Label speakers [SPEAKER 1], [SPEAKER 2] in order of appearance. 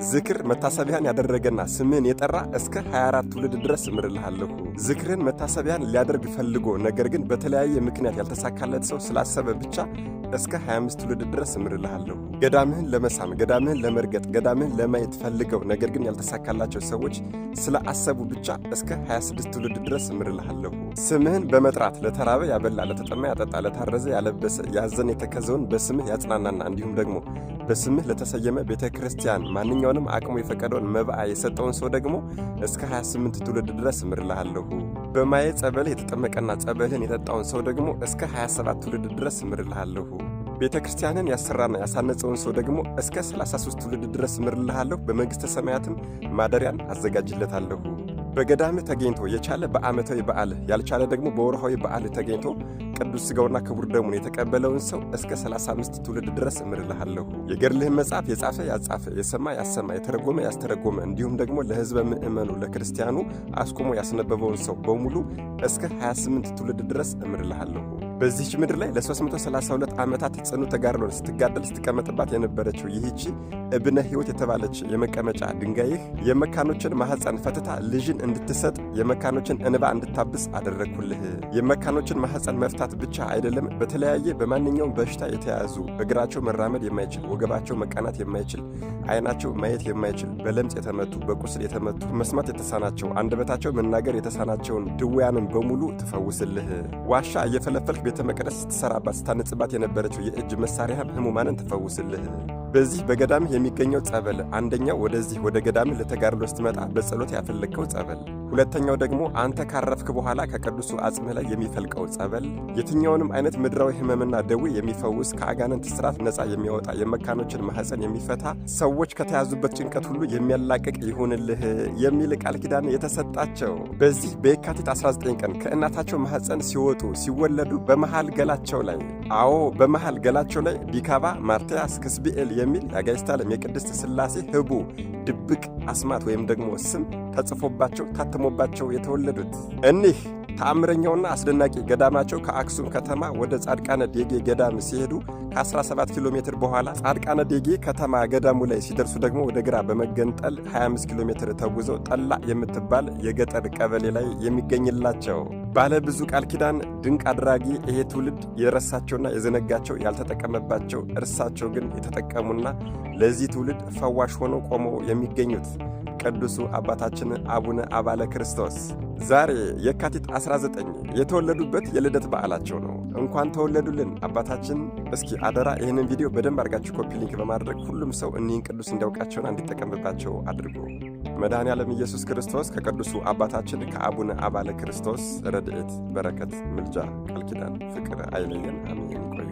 [SPEAKER 1] ዝክር መታሰቢያን ያደረገና ስምህን የጠራ እስከ 24 ትውልድ ድረስ እምርልሃለሁ። ዝክርህን መታሰቢያን ሊያደርግ ፈልጎ ነገር ግን በተለያየ ምክንያት ያልተሳካለት ሰው ስላሰበ ብቻ እስከ 25 ትውልድ ድረስ እምርልሃለሁ። ገዳምህን ለመሳም፣ ገዳምህን ለመርገጥ፣ ገዳምህን ለማየት ፈልገው ነገር ግን ያልተሳካላቸው ሰዎች ስለ አሰቡ ብቻ እስከ 26 ትውልድ ድረስ እምርልሃለሁ። ስምህን በመጥራት ለተራበ ያበላ፣ ለተጠማ ያጠጣ፣ ለታረዘ ያለበሰ፣ ያዘን የተከዘውን በስምህ ያጽናናና እንዲሁም ደግሞ በስምህ ለተሰየመ ቤተ ክርስቲያን ማንኛውንም አቅሙ የፈቀደውን መባዓ የሰጠውን ሰው ደግሞ እስከ 28 ትውልድ ድረስ እምርልሃለሁ። በማየ ጸበልህ የተጠመቀና ጸበልህን የጠጣውን ሰው ደግሞ እስከ 27 ትውልድ ድረስ እምርልሃለሁ። ቤተ ክርስቲያንን ያሰራና ያሳነጸውን ሰው ደግሞ እስከ 33 ትውልድ ድረስ እምርልሃለሁ። በመንግሥተ ሰማያትም ማደሪያን አዘጋጅለታለሁ። በገዳምህ ተገኝቶ የቻለ በዓመታዊ በዓልህ፣ ያልቻለ ደግሞ በወርሃዊ በዓልህ ተገኝቶ ቅዱስ ሥጋውና ክቡር ደሙን የተቀበለውን ሰው እስከ 35 ትውልድ ድረስ እምርልሃለሁ። የገድልህን መጽሐፍ የጻፈ ያጻፈ፣ የሰማ ያሰማ፣ የተረጎመ ያስተረጎመ፣ እንዲሁም ደግሞ ለሕዝበ ምእመኑ ለክርስቲያኑ አስቆሞ ያስነበበውን ሰው በሙሉ እስከ 28 ትውልድ ድረስ እምርልሃለሁ። በዚህች ምድር ላይ ለ332 ዓመታት ጽኑ ተጋድሎን ስትጋደል ስትቀመጥባት የነበረችው ይህቺ እብነ ሕይወት የተባለች የመቀመጫ ድንጋይህ የመካኖችን ማኅፀን ፈትታ ልጅን እንድትሰጥ፣ የመካኖችን እንባ እንድታብስ አደረግኩልህ። የመካኖችን ማኅፀን መፍታት ብቻ አይደለም፣ በተለያየ በማንኛውም በሽታ የተያዙ፣ እግራቸው መራመድ የማይችል፣ ወገባቸው መቃናት የማይችል፣ ዓይናቸው ማየት የማይችል፣ በለምጽ የተመቱ፣ በቁስል የተመቱ፣ መስማት የተሳናቸው፣ አንደበታቸው መናገር የተሳናቸውን ድውያንን በሙሉ ትፈውስልህ። ዋሻ እየፈለፈልክ ቤተ መቅደስ ስትሰራባት ስታንጽባት የነበረችው የእጅ መሳሪያህም ህሙማንን ትፈውስልህ። በዚህ በገዳምህ የሚገኘው ጸበል አንደኛው ወደዚህ ወደ ገዳምህ ለተጋድሎ ስትመጣ በጸሎት ያፈለግከው ጸበል፣ ሁለተኛው ደግሞ አንተ ካረፍክ በኋላ ከቅዱሱ አጽምህ ላይ የሚፈልቀው ጸበል የትኛውንም አይነት ምድራዊ ህመምና ደዌ የሚፈውስ፣ ከአጋንንት እስራት ነፃ የሚያወጣ፣ የመካኖችን ማኅፀን የሚፈታ፣ ሰዎች ከተያዙበት ጭንቀት ሁሉ የሚያላቅቅ ይሁንልህ የሚል ቃል ኪዳን የተሰጣቸው፣ በዚህ በየካቲት 19 ቀን ከእናታቸው ማኅፀን ሲወጡ ሲወለዱ በመሃል ገላቸው ላይ፣ አዎ በመሃል ገላቸው ላይ ዲካባ ማርቲያስ ክስቢኤል የሚል የአጋዕዝተ ዓለም የቅድስት ሥላሴ ህቡ ድብቅ አስማት ወይም ደግሞ ስም ተጽፎባቸው ታትሞባቸው የተወለዱት እኒህ ተአምረኛውና አስደናቂ ገዳማቸው ከአክሱም ከተማ ወደ ጻድቃነ ዴጌ ገዳም ሲሄዱ ከ17 ኪሎ ሜትር በኋላ ጻድቃነ ዴጌ ከተማ ገዳሙ ላይ ሲደርሱ ደግሞ ወደ ግራ በመገንጠል 25 ኪሎ ሜትር ተጉዘው ጠላ የምትባል የገጠር ቀበሌ ላይ የሚገኝላቸው ባለ ብዙ ቃል ኪዳን ድንቅ አድራጊ፣ ይሄ ትውልድ የረሳቸውና የዘነጋቸው ያልተጠቀመባቸው፣ እርሳቸው ግን የተጠቀሙና ለዚህ ትውልድ ፈዋሽ ሆነው ቆመው የሚገኙት ቅዱሱ አባታችን አቡነ አባለ ክርስቶስ ዛሬ የካቲት 19 የተወለዱበት የልደት በዓላቸው ነው። እንኳን ተወለዱልን አባታችን። እስኪ አደራ ይህንን ቪዲዮ በደንብ አድርጋችሁ copy link በማድረግ ሁሉም ሰው እኒህን ቅዱስ እንዲያውቃቸውና እንዲጠቀምባቸው አድርጎ መድኃኔ ዓለም ኢየሱስ ክርስቶስ ከቅዱሱ አባታችን ከአቡነ አባለ ክርስቶስ ረድኤት፣ በረከት፣ ምልጃ፣ ቃል ኪዳን፣ ፍቅር አይለየን። አሜን። ቆይ